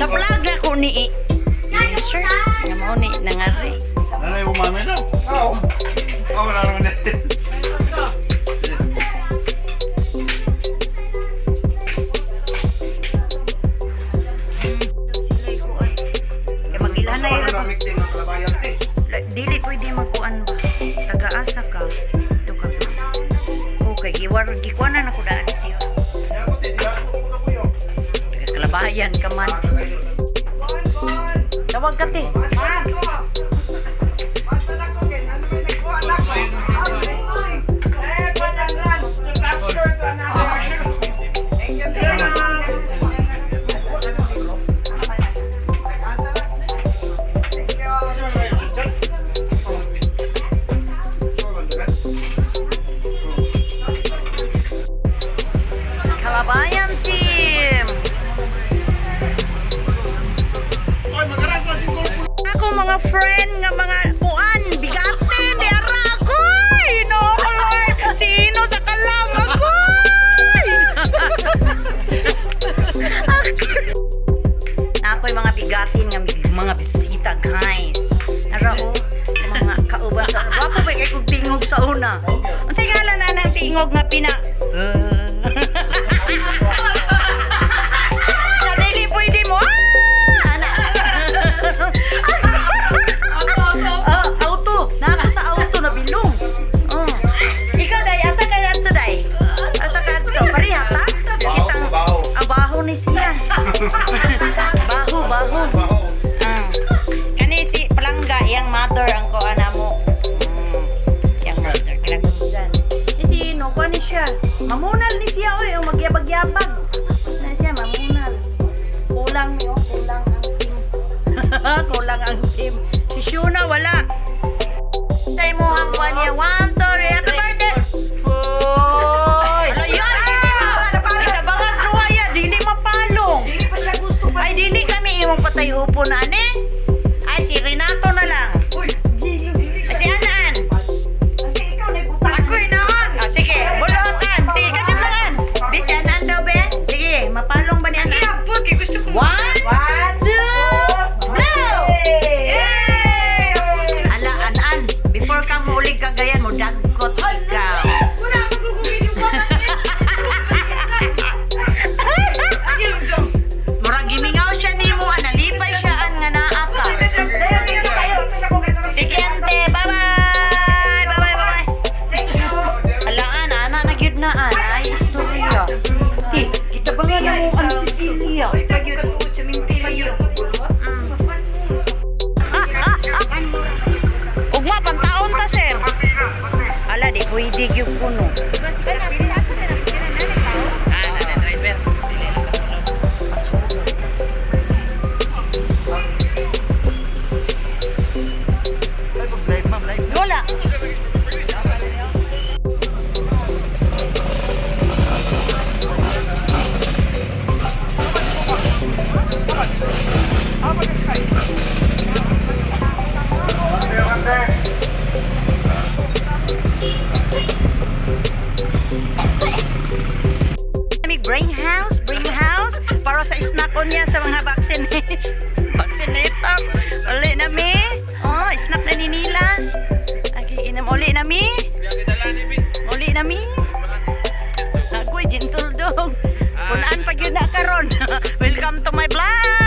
Sa vlog na ko ni Sir, nga mao ni nangari. Nanay mo mami na? Oo. Oh, wala naman eh. Kay magilhan na yun ba? Dili pwede magkuan ba? Tagaasa ka. Ito ka. Okay, giwar gikuanan ako daan tiyo. Taga Kalabayan ka man. Tawag ka te. Kalabayan team. Ako mga friend nga mga kuan bigatin di ara ako. No, Lord, sino sa kalam ako? Ako'y mga bigatin nga mga bisita, guys. Ara oh, mga kauban sa wapo ba kay kog tingog sa una. Unsay ngalan na nang tingog nga pina Na dili pwede mo. Ah! Ana. Ah, auto. Na ako sa auto na bilong. Oh. Ikaw day, asa ka adto day? Asa ka adto? Pareha ta? Kitang Baho. Ah, baho ni siya. Baho, baho. Ah. Kani si Palangga, iyang mother ang kuan mo. Iyang mother kinakusgan. Si sino kuan ni siya? Mamunal ni siya oy, o magyabag-yabag. Na siya mamunal. Kulang ni oh, kulang ang team. Kulang ang team. Si Shuna wala. Tay mo ang kuan niya. One, two, three. Happy birthday! Hoy! Ala yan! Kita bangag duha ya, dili mapalong. Dili pa siya gusto pa. Ay, dili kami imong patay upo na ani. Ay, si Renato na lang. Uy, dili dili. Ay, si Anaan. Ante, ikaw na ibutang. Ako'y naan. Ah, sige, bulutan. Sige, kadyo lang an. Be, si Anaan daw, be. Sige, mapalong ba ni Anaan? Iya, kay gusto ko. One, One, two, blow! Yay! Ala, Anaan. Before ka muulig ka gayan mo, dagkot ikaw. Wala akong gugawin yung Murag gimingaw siya nimo, analipay siya an nga naa ka. Sige, ante. Bye-bye! Bye-bye, bye-bye. Alaan, ana na gyud na an. Ay, istorya. Ti, kita ba nga mo Auntie Celia? Ugma, pantaon ta, sir. Ala, di pwede gyud kuno. Live, ma'am, live. Wala. Kami bring house para sa snack on niya sa mga vaccination. Vaccinator. Uli na mi. Oh, snack na ni nila. Agi inam uli na mi. Uli na mi. Agoy, gentle dog. Punaan pag yun na karon. Welcome to my vlog.